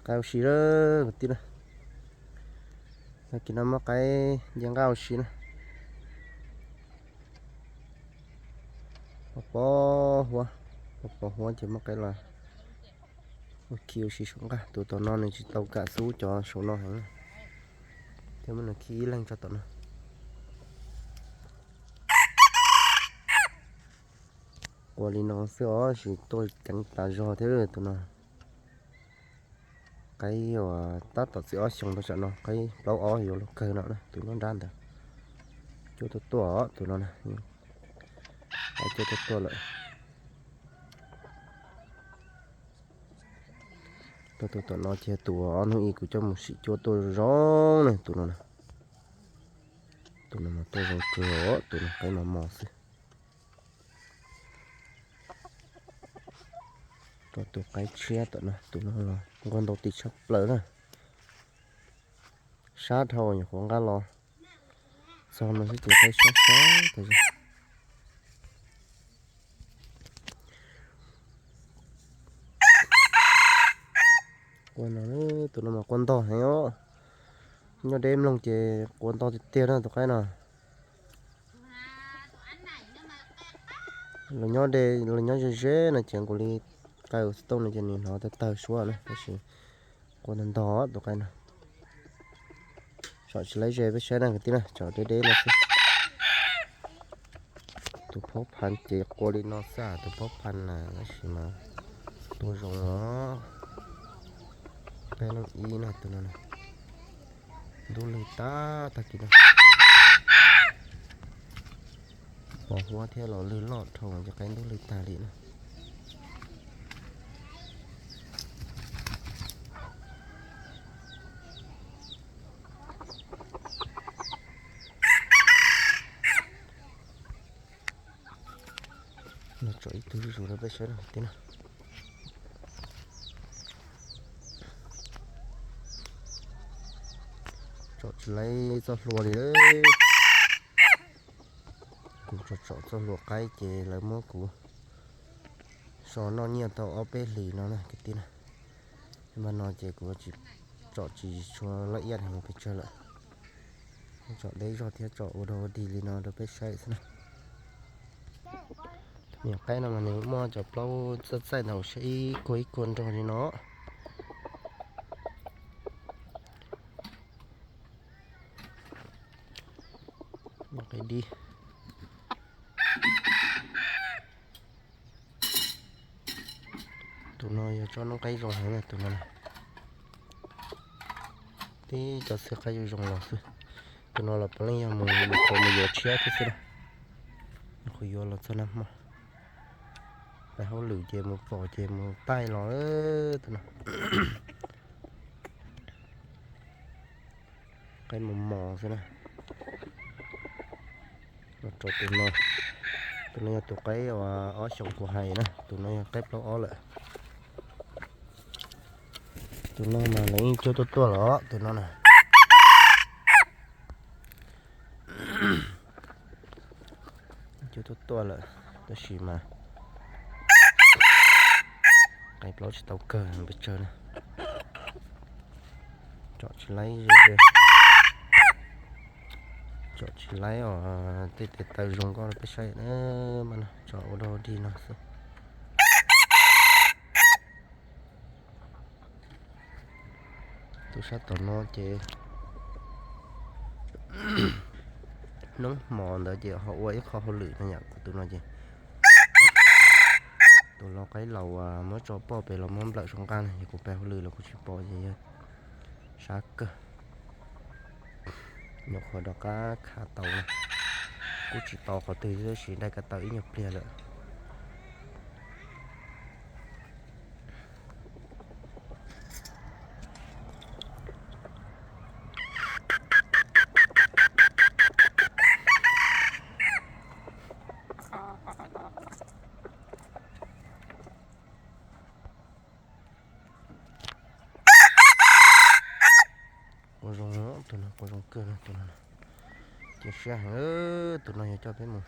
Qaib ua si lawm kwv tij na. Tag kis no muab qaib nce nqaj ua si na. Pos pos huab, pos pos huab ces muab qaib los ua khi ua si saum nqaj. Tus tom no nws tsis tau kam xub cov saum no heev na, thiaj muab nws khi ib leeg tso tom no. Qua li no xwb os, tsis tuaj ceev tas zog thiab tus no. Qaib uas tab tom txiv ob xyoos rau tsam no, qaib plaub ob yuav luag kawg no na, tus nruab nrab ntawd. Cuab tuaj tuaj os tus no na, qaib cuab tuaj tuaj lawm. Tus tom no ces tus ob hnub ib kuv coj mus sim cuab tuaj zoo na, tus no na. Tus no mas tuaj zoo kawg os, tus no qaib mos mos xwb. Rau tus qaib tshiab tom no, tus no los nquag ntau ti tshaj plaws na. Sab dhau nyuam qhuav nqa los txog no xwb ces qaib sab sab tas zog. Qua no, tus no mas qua ntog heev os. Nyob deb mloog ces qua ntog tiag tiag na tus qaib no. Los nyob deb, los nyob ze ze no ces nkaus li qaib xov tooj no ces nws hnov tawg tawg suab na, tab sis qua ntog ntog tus qaib no. Tsom tsis laib ze peb saib na kwv tij na, tsom deb deb no xwb. Tus phaub phan ces qua li no xwb, tus phaub phan na, tab sis mas tuaj zoo os. Peb leej ib na, tus no na, ntub lwg tag tag kis no. Pos huab thiab los lwg loj dhau ces qaib ntub lwg tag li na. Los tsom ib tug zuj zus rau peb saib no tiag na. Tsom tsis laib txoj hlua li. Kuv tsom tsom txoj hlua qaib ces lawv muab kuv so noj nyiaj tau ob peb hlis no na kwv tij na. Mas no ces kuv tsis, tsom tsis tshua laj iab heev pes tsawg lawm. Tsom deb zog thiab tsom ua dog ua dig li no rau peb saib xwb na. Tus me nyuam qaib no mas nws muaj cov plaub txaij txaij ntawd saib ib kuag ib kuag nrog li no. Qaib dib. Tus no yog tsob noob qaib zoo heev na tus no. Tib cov xwb qaib zoo zoo los xwb. Tus no los puav leej yog mus nyuam qhuav mus yuav tshiab thiab xwb na. Nyuam qhuav yuav los txog nag hmo, pais hauj lwm ces mus pom ces mus taij los tus no. Qaib mos mos xwb na. Los rau tus no, tus no yog tus qaib uas ob xyoos kuv hais na, tus no yog qaib plaub ob lawm. Tus no mas lawv yeej cuab tuaj tuaj los tus no na. Cuab tuaj tuaj lawm, tab sis mas qaib plaub tsis tau kawg pes tsawg na. Tsom tsis laib, tsom tsis laib os, tej tes taw zoo nkauj rau peb saib na, mas no tsom ua dog dig no xwb. Tus sab tom no ces hnub hmo ntawd ces ho ua ib qho hauj lwm no yom, tus no ces tus lau qaib laus muab tso poj pem los muab nplawm saum nqaj na, yog kuv pais hauj lwm los kuv tsis pom ces yog sab kawg. Nyuam qhuav rov qab khav tau na, kuj tsis tau qhov twg tab sis dai ka taw ib nyuag pliag lawm. Qua zoo, tus no qua zoo kawg no, tus no cia siab heev. Tus no yog coj peb mus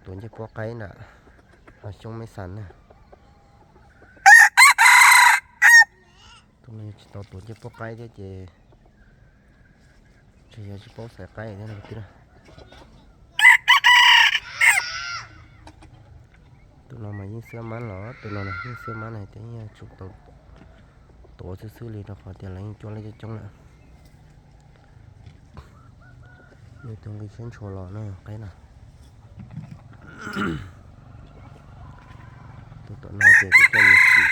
tuav ncej puab qaib nram hav xyoob Meb Xas na. Tus Tsis tau tuav ncej puab qaib thiab ces ntshe yog tsis paub xaiv qaib thiab no kwv tij na. Tus no mas yeej xiab mab los, tus no yeej xiab mab na, ces yeej yuav tsum tau tuav xwb xwb li rau qhov tias lawv yeej cuab lab coob coob lawm. Nws tus nqi siab ntshua los no qaib no. Tus tom no ces kuv coj mus sim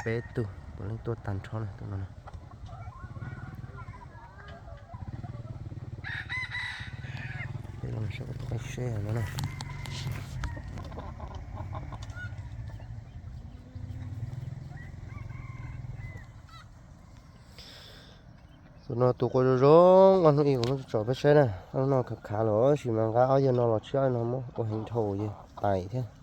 peb tug puav leej tuaj tag nrho na tus no na. Peb los saib tus qaib seb no na. Tus no tus qua zoo zoo, ob hnub ib kuv muab tso peb saib na, ob hnub no khav khav los sis mas nqa ob yawg no los tshiab no muab ua heev dhau yawg tais thiab.